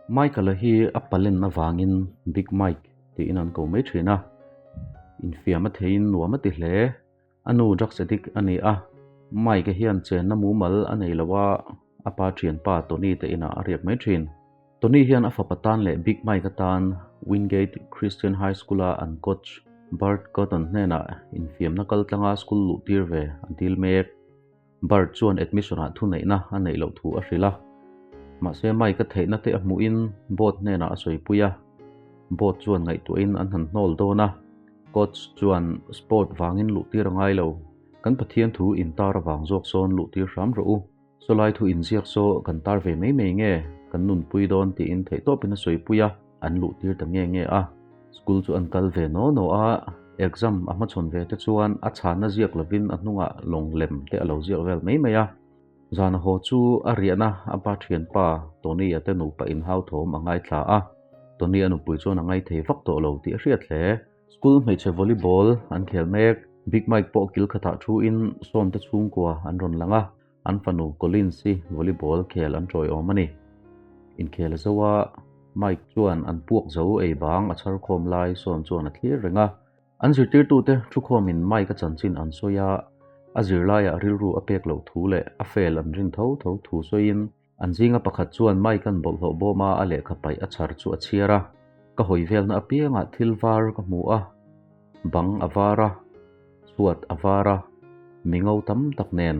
Michael-a hi a palen avangin Big Mike tiin an ko mai thin a, infiam a theiin nuam a ti hle. A nu drugs addict a ni a, Mike-a hian chenna mumal a nei lo a, a pa thianpa Tony te inah a riak mai thin. Tony hian a fapa tan leh Big Mike-a tan Wingate Christian High School-a an coach Bert Cotton hnenah infiamna kaltlanga school luh tir ve a dil mek. Bert chuan admission-ah thuneihna a neih loh thu a hrilh a, mahse Mike-a theihna te a hmuhin board hnenah a sawipui a, board chuan ngaihtuahin an han hnawl dawn a, coach chuan sport vangin luh tir a ngai lo, kan Pathian thu intar avang zawk sawn luh tir hram rawh u, sawlai thu inziak saw kan tar ve mai mai nge kan nunpui dawn tiin theihtawpin a sawipui a. An luh tir ta nge nge a, school chu an kal ve naw naw a, exam a hmachhawn ve te chuan a chhanna ziak lovin a hnungah lawng lem te a lo ziak vel mai mai a. Zana haw chu a riahna a pa thianpa Tony-a te nupa inhau thawm a ngaithla a, Tony-a nupui chuan a ngaithei vak tawh lo tih a hriat hle. School hmeichhe volleyball an khel mek, Big Mike pawh kil khatah thuin Sawn te chhungkua an rawn lang a, An fanu Collins hi volleyball khel an tawiawm a ni. Inkhel a zo a, Mike chuan an puak zo ei bang a chhar khawm lai sawn chuan a thlir reng a. An zirtirtute thukhawmin Mike a chanchin an sawi a, a zirlaiah rilru a pek loh thu leh a fail an rin tho tho thu sawiin an zinga pakhat chuan Mike-a'n bawlhhlawh bawma a lehkha paih a chhar chu a chhiar a. Ka hawi velna apiangah thil var ka hmu a, bang a var a, chhuat a var a, mi ngo tam tak nen.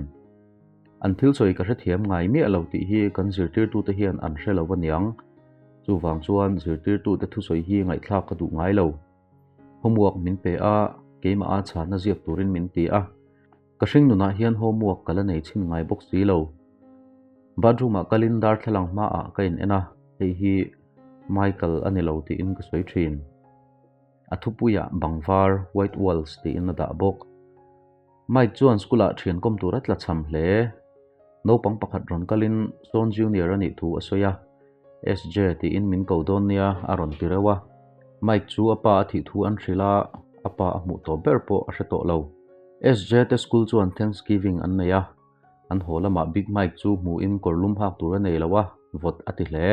An thil sawi ka hrethiam ngai miah lo tih hi kan zirtirtute hian an hre lo aniang. Chuvang chuan zirtirtute thusawi hi ngaihthlak ka duh ngai lo. Homework min pe a, keimah a chhanna ziak turin min ti a. Ka hring nunah hian homework ka la nei chhin ngai bawk si lo. Bathroom-ah kalin darthlalang hmaah ka in en a, hei hi Michael a ni lo tiin ka sawi thin. A thupuiah bang var, white walls, tiin a dah bawk. Mike chuan school-ah thian kawm tur a tla cham hle. Naupang pakhat rawn kalin Sean Junior a nih thu a sawi a, SJ tiin min ko dawn nia a rawn ti reuh a. Mike chu a pa a thih thu an hrilh a, a pa a hmuh tawh ber pawh a hre tawh lo. SJ te school chuan Thanksgiving an nei a, an haw lamah Big Mike chu hmuhin kawr lum hak tur a nei lo a, vawt a ti hle.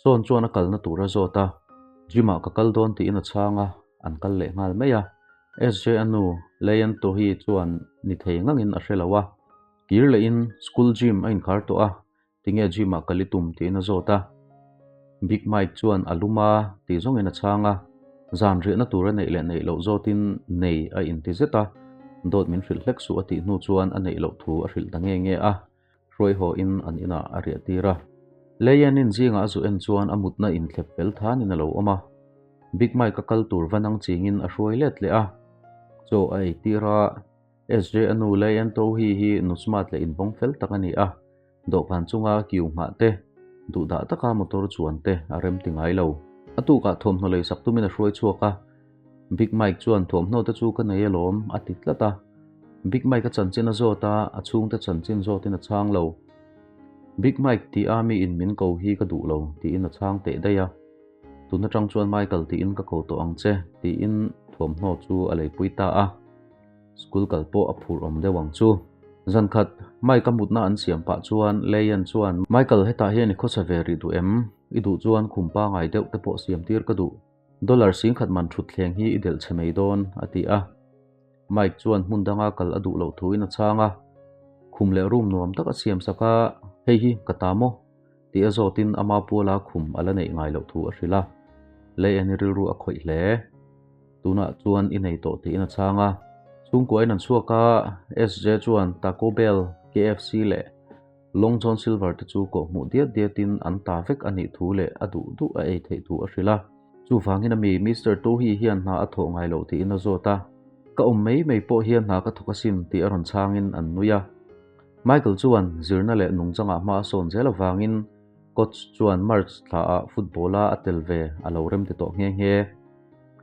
Sawn chuan a kalna tur a zawt a, Gym ah ka kal dawn tiin a chhang a, an kal leh nghal mai a. SJ a nu, Leanne Tohi chuan ni thei ngangin a hre lo a, kir lehin school gym a inkhar tawh a, tinge gym ah kal i tum tiin a zawt a. Big Mike chuan a lum a tih zawngin a chhang a, zan riahna tur a neih leh neih loh zawtin nei a inti zet a, dawt min hrilh hlek suh a tih hnu chuan a neih loh thu a hrilh ta nge nge a. Hruaihawhin an inah a riah tir a. Leianin zingah a zu en chuan a mutna inthlep fel thanin a lo awm a. Big Mike a kal tur va nang chingin a hruai let leh a. Chaw a ei tir a, SJ a nu Leian Tohi hi nu smart leh invawng fel tak a ni a, dawhkan chunga kiu nghah te, duhdah taka motor chuan te a rem ti ngai lo. A tukah thuamhnaw lei sak tumin a hruai chhuak a. Big Mike chuan thuamhnaw te chu ka nei alawm a ti tlat a. Big Mike a chanchin a zawt a, a chhungte chanchin zawtin a chhang lo. Big Mike tih a mi in min ko hi ka duh lo tiin a chhang teh daih a. Tun atang chuan Michael tiin ka ko tawh ang che tiin thuamhnaw chu a leipui ta a. School kal pawh a phur awm deuh ang chu. Zan khat Mike a mutna an siam pah chuan Leyan chuan Michael hetah hian i khawsa ve rih duh em? I duh chuan khum pangai deuh te pawh siam tir ka duh. Dollar singkhat man thut thleng hi i delh chhe mai dawn, a ti a. Mike chuan hmun danga kal a duh loh thuin a chhang a. Khum leh room nuam tak a siam sak a, Hei hi ka ta maw? tih a zawtin ama puala khum a la neih ngai loh thu a hrilh a. Lei en i rilru a khawih hle. Tunah chuan i nei tawh tiin a chhang a. Chhungkuain an chhuak a, SJ chuan Taco Bell, KFC leh Long John Silver te chu kawhhmuh diat diatin an ta vek a nih thu leh a duh duh a ei theih thu a hrilh a. Chuvangin a mi Mister Tohi hian hna a thawh ngai loh tiin a zawt a. Ka awm mai mai pawh hian hna ka thawk asin tih a rawn chhangin an nui a. Michael chuan zirna leh nungchangah hma a sawn zel avangin coach chuan March thlaah football-a a tel ve a lo rem ti tawh nghe nghe.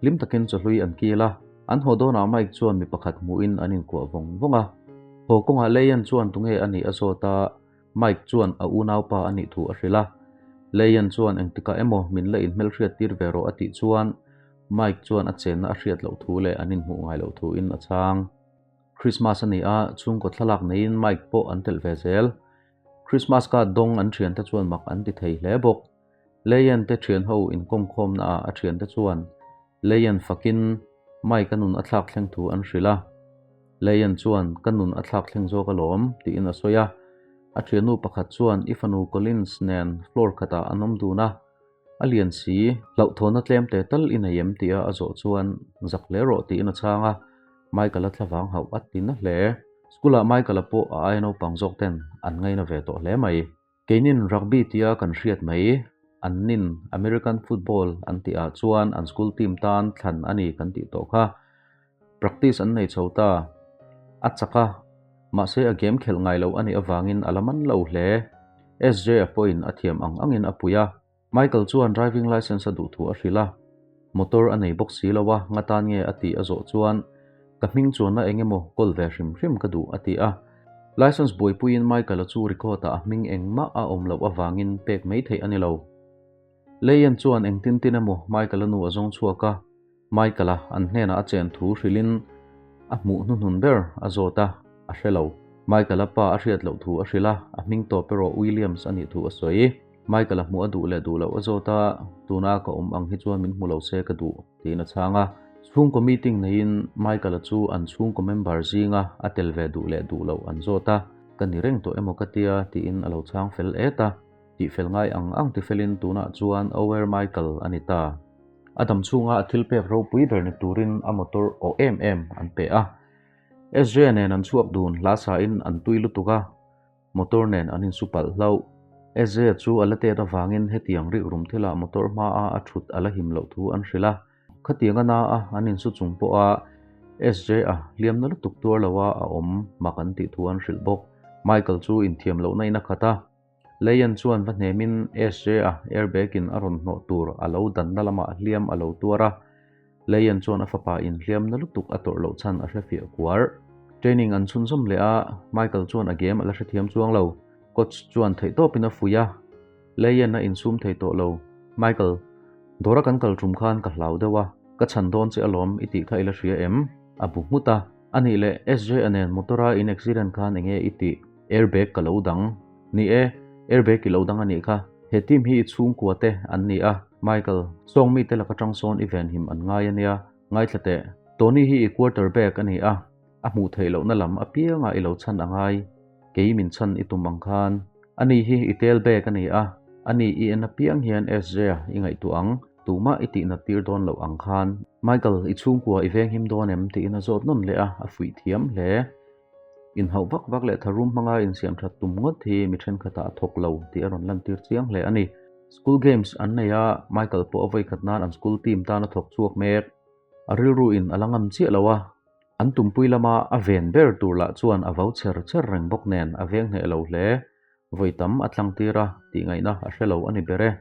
Hlim takin chawhlui an kil a, an haw dawnah Mike chuan mi pakhat hmuhin an inkuah vawng vawng a. Haw kawngah Leyan chuan tunge a nih a zawt a, Mike chuan a unaupa a nih thu a hrilh a. Leyan chuan engtikah emaw min la inhmelhriat tir ve rawh a tih chuan Mike chuan a chenna a hriat loh thu leh an inhmuh ngai loh thuin a chhang. Christmas a ni a, chhungkaw thlalak neiin Mike pawh an telh ve zel. Christmas card dawng an thiante chuan mak an ti thei hle bawk. Leyen te thianho inkawmkhawmnaah a thiante chuan Leyen fakin Mike-a nun a thlak thleng thu an hrilh a. Leyen chuan ka nun a thlak thleng zawk alawm tiin a sawi a. A thiannu pakhat chuan i fanu Collins nen floor khatah an awm dun a, a lian si, hlauhthawhna tlem te tal i nei em tia a zawh chuan zak hle rawh tiin a chhang a, Michael-a thlavang hauh a ti na hle. School-ah Michael-a pawh a aia naupang zawk ten an ngaina ve tawh hle mai. Keinin rugby tia kan hriat mai, annin American football an tih ah chuan an school team tan thlan a ni kan tih tawh kha. Practice an nei chho ta. A chak a, mahse a game khelh ngai loh a nih avangin a la man lo hle. SJ-a pawhin a thiam ang angin a pui a. Michael chuan driving licence a duh thu a hrilh a, motor a nei bawk si lo a, nga tan nge a tih a zawh chuan ka hming chuanna eng emaw kawl ve hrim hrim ka duh a ti a. Licence buaipuiin Michael-a chu record ah a hming engmah a awm loh avangin pek mai theih a ni lo. Leyen chuan engtin tin emaw Michael-a nu a zawng chhuak a, Michael-a an hnenah a chen thu hrilhin a hmuh hnuhnun ber a zawt a, a hre lo. Michael-a pa a hriat loh thu a hrilh a, a hming tawp erawh Williams a nih thu a sawi. Michael-a hmuh a duh leh duh loh a zawt a, tuna ka awm ang hi chuan min hmu lo se ka duh, tiin a chhang a. Chhungkaw meeting neiin Michael-a chu an chhungkaw member zinga a tel ve duh leh duh loh an zawt a, ka ni reng tawh emaw ka tia, tiin a lo chhang fel et a. Tihfel ngai ang ang tifelin tunah chuan Ower Michael a ni ta. A dam chhunga a thil pek ropui ber ni turin a motor awh em em an pe a. SJ nen an chhuak dun hla sain an tui lutuk a, motor nen an insu palh hlauh. SJ chu a la tet avangin hetiang rikrum thilah motor hmaa a thut a la him loh thu an hrilh a. Khatiang a na a an insu chung pawha SJ a hliamna lutuk tuar loa a awm mak an tih thu an hrilh bawk. Michael chu inthiam lohna in a khat a. Leyen chuan va hnemin SJ-a airbag-in a rawn hnawh tur a lo danna lamah hliam a lo tuar a. Leyen chuan a fapa inhliamna lutuk a tawrh loh chhan a hrefiah kuar. Training an chhunzawm leh a, Michael chuan a game a la hrethiam chuang lo. Coach chuan theihtawpin a fuih a, Leyen a insum thei tawh lo. Michael, dawra kan kal tum khan ka hlau deuh a, ka chhan dawn che alawm i tih kha i la hria em? A bu nghut a. Anih leh SJ-a nen motor-a in accident khan enge i tih? Airbag ka lo dang. Ni e, airbag i lo dang a nih kha. He team hi i chhungkua te an ni a, Michael. Sawng mite laka tang sawn i venhim an ngai a nia. Ngaithla teh. Tony hi i quarter back a ni a, a hmuh theih lohna lam apiangah i lo chhan a ngai. Kei min chhan i tum ang khan. Ani hi i tail back a ni a, ani i en apiang hian SJ-a i ngaihtuah ang. Tumah i tihnat tir dawn loh ang khan. Michael, i chhungkua i venghim dawn em? tiin a zawt nawn leh a, a fuih thiam hle. Inhauh vak vak leh tharum hmanga insiam that tum ngawt hi mi thenkhatah a thawk lo tih a rawn lantir chiang hle a ni. School games an nei a, Michael pawh a vawikhat nan an school team tan a thawk chhuak mek. A rilru in a la ngam chiah lo a, an tumpui lama a ven ber tur lah chuan a vau cher cher reng bawk nen a veng hneh lo hle. Vawi tam a tlang tir a, tih ngaihna a hre lo a ni ber e.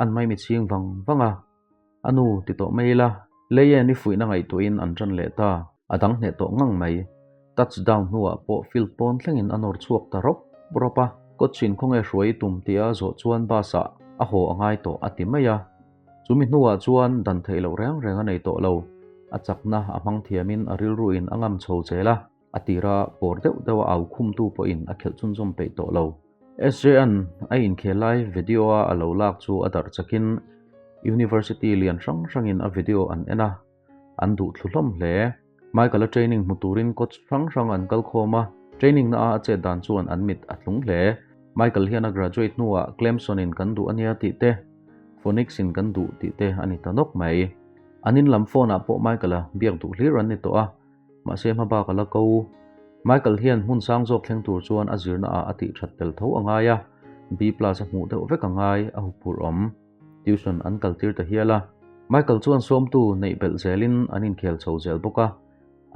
An mai mi chhing vang vang a. A nu ti tawh mai ila, Leyen i fuihna ngaihtuahin an ṭan leh ta, a dang hneh tawh ngang mai. Touch down hnuah pawh field pawn thlengin a nawr chhuak ta rawp rawp a, coach in khawnge hruai i tum tia zawh chuan bus ah a haw a ngai tawh a ti mai a. Chumi hnuah chuan dan theih loh reng reng a nei tawh lo, a chakna a hmang thiamin a rilru in a ngam chho zel a. A tira pawr deuh deuh a au khumtu pawhin a khelh chhunzawm peih tawh lo. SJN a inkhel lai video-a a lo lak chu a darh chakin University lian hrang hrangin a video an en a, an duh thlu hlawm hle. Michael-a training hmu turin coach hrang hrang an kal khawm a, training na-a a chet dan chuan an mit a tlung hle. Michael hian a graduate hnuah Clemson-in kan duh a nia tih te, Phoenix-in kan duh tih te a ni ta nawk mai. An in lam phone-ah pawh Michael-a biak duh hlir an ni tawh a. Mahse hma bak a la ko. Michael hian hmun sang zawk thleng tur chuan a zirna ah a tih that tel tho a ngai a, B plus a hmuh deuh vek a ngai, a huphurh awm. Tuition an kal tir ta hial a. Michael chuan sawmtu neih belh zelin an inkhel chho zel bawk a.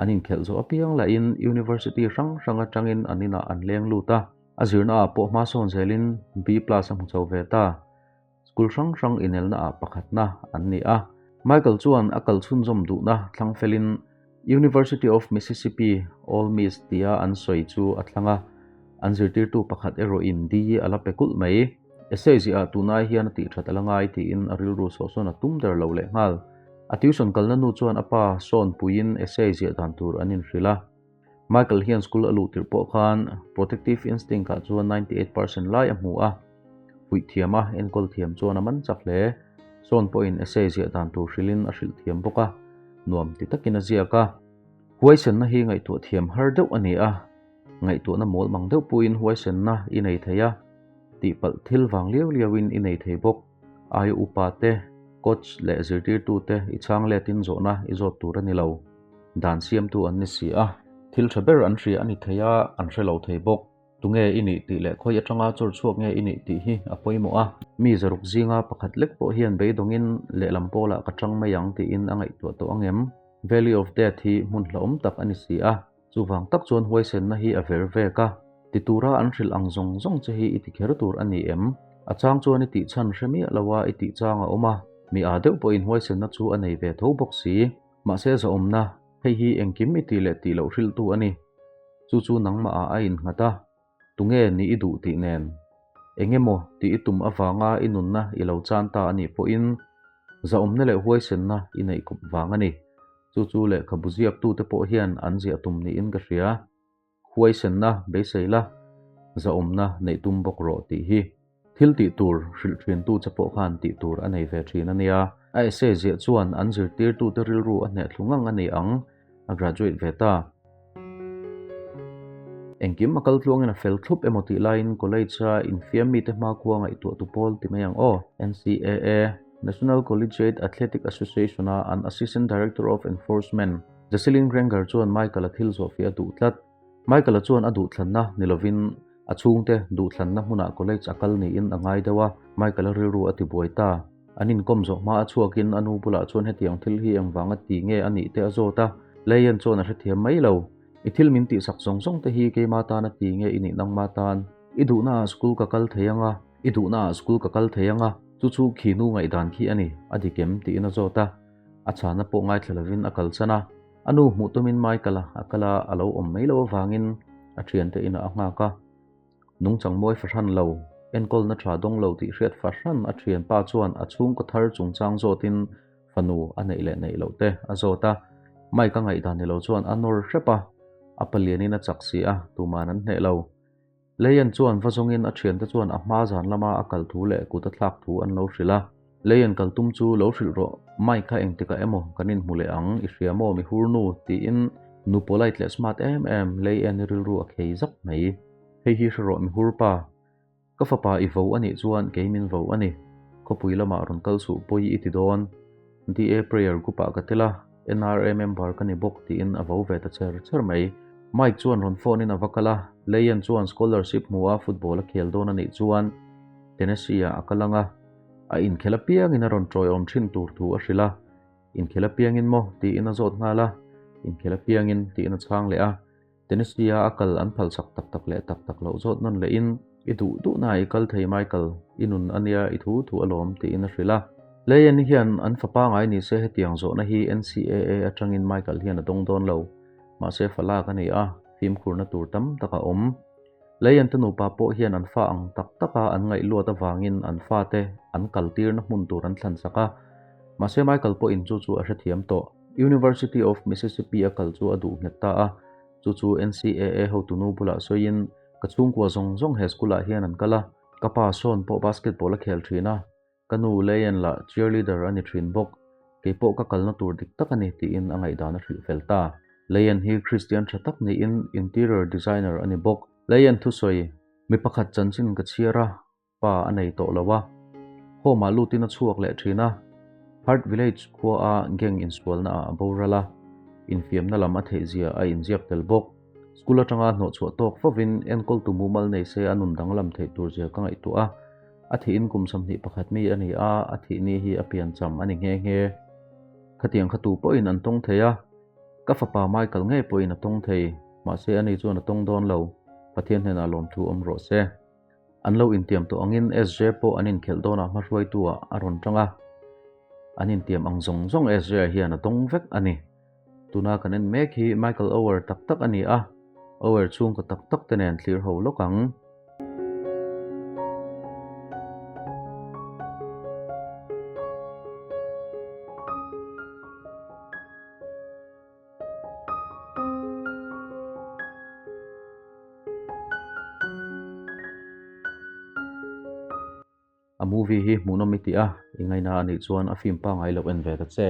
An inkhelh zawh apiang lahin University hrang hrang atangin an inah an leng lut a. A zirna ah pawh hma sawn zelin B plus a hmu chho ve ta. School hrang hrang inelna ah pakhatna an ni a. Michael chuan a kal chhunzawm duhna thlang felin University of Mississippi, Ole Miss tia an sawi chu a thlang a, an zirtirtu pakhat erawhin D a la pe kulh mai. Essay ziah tunai hian a tihthat a la ngai tiin a rilru sawhsawn a tum der lo lehnghal. A tuition kalna nu chuan a pa sawn puiin essay ziah dan tur an inhrilh a. Michael hian school a luh tirh pawh khan protective instinct ah chuan 98% lai a hmu a. Puih thiam a, enkawl thiam chuan a man chak hle. Sawn pawhin essay ziah dan tur hrilhin a hrilh thiam bawk a, nuam ti takin a ziak a. Huaisenna hi ngaihtuah thiam har deuh a ni a, ngaihtuahna mawl mang deuh pawhin huaisenna i nei thei a, tihpalh thil vang liau liauin i nei thei bawk. Aia upa te, coach leh zirtirtu te i chhang letin zawhna i zawt tur a ni lo. Dan siamtu an ni si a, thil tha ber an hria a ni thei a, an hre lo thei bawk. Tunge i nih tih leh khawi atanga chawr chhuak nge i nih tih hi a pawimawh a. Mi zaruk zinga pakhat lek pawh hian beidawngin lehlam pawlah ka tang mai ang tiin a ngaihtuah tawh ang em? Valley of Death hi hmun hlauhawm tak a ni si a, chuvang tak chuan huaisenna hi a ver vek a. Ti tura an hrilh ang zawng zawng che hi i ti kher tur a ni em? A chang chuan i tih chhan hre miah lo a i tih chang a awm a, mi â deuh pawhin huaisenna chu a nei ve tho bawk si. Mahse zahawmna, hei hi engkim i tih leh tih loh hrilhtu a ni. Chu chu nangmah ah a innghat a, tunge nih i duh tih nen. Eng emaw tih i tum avanga i nunna i lo chan ta a nih pawhin zahawmna leh huaisenna i neih kawp vang a ni. Chu chu lehkhabu ziaktute pawh hian an ziah tum niin ka hria. Huaisenna beisei la, zahawmna neih tum bawk rawh tih hi thil tih tur hrilh thintu che pawh khan tih tur a nei ve thin a nia. A essay ziah chuan an zirtirtute rilru a hneh thlu ngang a ni ang, a graduate ve ta. Engkim a kal tluangin a fel thlup emaw tih laiin college-a infiam mite hmakhua ngaihtuahtu pawl ti mai ang aw. NCAA, National Collegiate Athletic Association-a an Assistant Director of Enforcement, Jesselyn Granger chuan Michael-a thil zawhfiah a duh tlat. Michael-a chuan a duhthlanna ni lovin a chhungte duhthlanna hmunah college a kal niin a ngai deuh a, Michael-a rilru a tibuai ta. An inkawm zawh hma a chhuakin a nu bulah chuan hetiang thil hi engvanga ti nge a nih te a zawt a, Leyen chuan a hrethiam mai lo. I thil min tihsak zawng zawng te hi keima tan a ti nge i nih nangma tan? I duhnaah school ka kal thei ang a, i duhnaah school ka kal thei ang a, chu chu khi nu ngaihdan khi a ni, a dik em? tiin a zawt a. A chhana pawh ngaithla lovin a kalsan a, a nu hmuh tumin Michael-a a kal a, a lo awm mai lo avangin a thiante inah a nghak a. Nungchang mawi fahran lo, enkawlna tha dawng lo tih hriat fahran a thianpa chuan a chhungkaw thar chungchang zawtin fanu a neih leh neih loh te a zawt a. Mike-a ngaihdan ni lo chuan a nawr hrep a, a palianin a chak si a, tuman an hneh lo. Leyen chuan va zawngin a thiante chuan a hma zan lama a kal thu leh kut a thlak thu an lo hrilh a. Leyen kal tum chu lo hrilh rawh, Mike kha engtikah emaw kan inhmu leh ang, i hria maw mi hur nu? tiin nu polite leh smart em em Leyen-i rilru a khei zak mai. Hei hi hre rawh mi hur pa, ka fapa i vo a nih chuan kei min vo a ni. Khawpui lamah rawn kal suh pawi i ti dawn. DA prayer group ah ka tel a, NRA member ka ni bawk tiin a vo ve ta cher cher mai. Mike chuan rawn phone in a va kal a, Leyen chuan scholarship hmu a football a khel dawn a nih chuan Tennessee ah a kal ang a, a inkhel apiangin a rawn tawiawm thin tur thu a hrilh a, Inkhel apiangin maw? tiin a zawt nghal a, Inkhel apiangin tiin a chhang leh a. Tennessee-a a kal an phalsak tak tak leh tak tak loh zawt nawn lehin, I duh duhnaah i kal thei Michael, i nun a nia i thu thu alawm, tiin a hrilh a. Leyen hian an fa pangai ni se hetiang zawhna hi NCAA atangin Michael hian a dawng dawn lo. Mahse fa lak a ni a, fimkhurna tur tam tak a awm. Leyen te nupa pawh hian an fa ang tak taka an ngaih luat avangin an fate an kaltirna hmun tur an thlansak a. Mahse Michael pawhin chu chu a hrethiam tawh. University of Mississippi a kal chu a duh nghet ta a, chu chu NCAA hotunu bulah sawiin, Ka chhungkua zawng zawng he school ah hian an kal a, ka pa Sean pawh basketball a khel thin a, ka nu Leanne lah cheerleader a ni thin bawk, kei pawh ka kalna tur dik tak a ni tiin a ngaihdan a hrilh fel ta. Leanne hi Christian tha tak niin interior designer a ni bawk. Leanne thusawi, Mi pakhat chanchin ka chhiar a, Pa a nei tawh lo a, home ah lutin a chhuak leh thin a, Hart Village khua a gang insualna ah a boral a, infiamna lam a theih zia a inziak tel bawk. School atanga hnawhchhuah tawk fovin enkawltu mumal nei se a nun danglam theih tur zia ka ngaihtuah a, a thihin kum 21 mi a ni a, a thih ni hi a piancham a ni nghe nghe. Khatiang kha tu pawhin an tawng thei a, ka fapa Michael ngei pawhin a tawng thei, mahse ani chuan a tawng dawn lo, Pathian hnenah lawmthu awm rawh se. An lo intiam tawh angin SJ pawh an inkhelh dawnah hmahruaitu-ah a rawn tang a, an intiam ang zawng zawng SJ-a hian a dawng vek a ni. Tuna kan en mek hi Michael Ower tak tak a ni a, Ower chhungkaw tak tak te nen thlir ho lawk ang. A movie hi hmuhnawm i ti a, i ngaina a nih chuan a film pangngai lo en ve ta che.